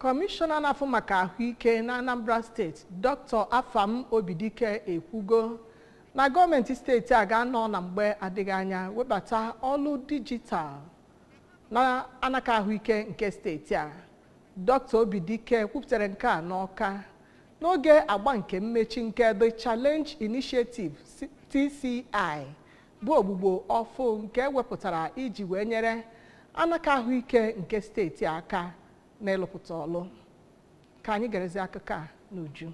Kọmishọna na-afụ maka ahụike na Anambra Steeti, Dr. Afam Obidike, ekwugo na gọọmenti steeti a ga-anọ na mgbe adịghị anya webata ọlụ dijitalụ na anaka ahụike nke steeti a. Dr. Obidike kwupụtara nke a n'Ọka n'oge agba nke mmechi nke The Challenge Initiative, TCI, bụ ogbugbo ọfụ nke ewepụtara iji wee nyere anaka ahụike nke steeti a aka n'ịlụpụta ọlụ. Ka anyị gerezi akụkọ a n'uju.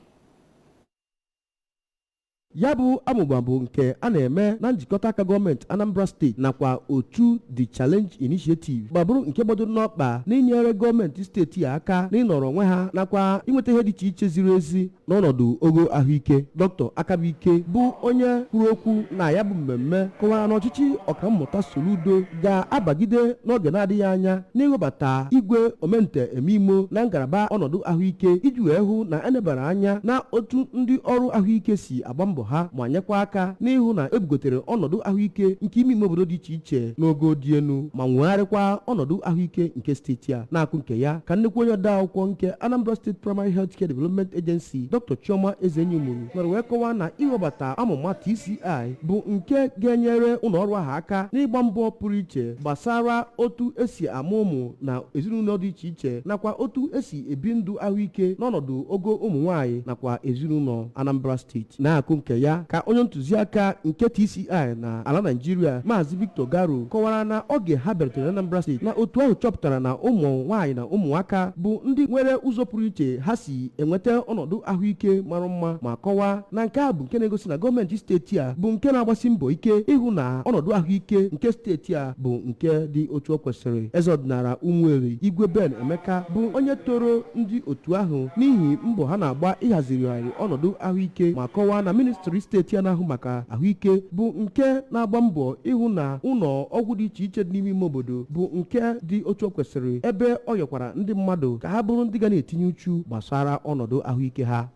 Ya bụ amụma bụ nke a na-eme na njikọta aka gọọmenti Anambra Steeti nakwa otu The Challenge Initiative, ma bụrụ nke gbadoro n'ọkpa n'inyere gọọmenti steeti a aka n'ịnọrọ onwe ha nakwa inweta ihe dị iche iche ziri ezi n'ọnọdụ ogo ahụike. Dr. Akabike bụ onye kwuru okwu na ya bụ mmemme kọwara na ọchịchị Ọkammụta Soludo ga-abagide n'oge na-adịghị anya n'iwebata igwe omente eme imo na ngalaba ọnọdụ ahụike, iji wee hụ na enebara anya na otu ndị ọrụ ahụike si agba mbọ ha, ma nyekwa aka n'ịhụ na ebugotere ọnọdụ ahụike nke ime ime obodo dị iche iche n'ogo dị elu, ma nwegharịkwa ọnọdụ ahụike nke steeti a. Na-akụ nke ya ka nnukwu onye ode akwụkwọ nke Anambra State Primary Health Care Development Agency, Dr. Chioma Ezenyimuru, nọrọ wee kọwaa na iwebata amụma TCI bụ nke ga-enyere ụlọ ọrụ ahụ aka n'ịgba mbọ pụrụ iche gbasara otu esi amụ ụmụ na ezinụlọ dị iche iche, nakwa otu esi ebi ndụ ahụike n'ọnọdụ ogo ụmụ nwaanyị nakwa ezinụlọ Anambra Steeti. Na-akụ nke ya ka onye ntụziaka nke TCI na ala Naijiria, Maazị Victor Garo, kọwara na oge ha bịarutere Anambra Steeti, na otu ahụ chọpụtara na ụmụ nwaanyị na ụmụaka bụ ndị nwere ụzọ pụrụ iche ha si enweta ọnọdụ ahụike mara mma, ma kọwaa na nke a bụ nke na-egosi na gọọmenti steeti a bụ nke na-agbasi mbọ ike ịhụ na ọnọdụ ahụike nke steeti a bụ nke dị otu o kwesịrị. Eze ọdịnala Ụmụeri, Igwe Ben Emeka, bụ onye toro ndị otu ahụ n'ihi mbọ ha na-agba ịhazigharị ọnọdụ ahụike, ma kọwaa na ministri steeti a na-ahụ maka ahụike bụ nke na-agba mbọ ịhụ na ụlọ ọgwụ dị iche iche dị n'ime ime obodo bụ nke dị otu o kwesịrị, ebe ọ yọkwara ndị mmadụ ka ha bụrụ ndị ga na-etinye uchu gbasara ọnọdụ ahụike ha.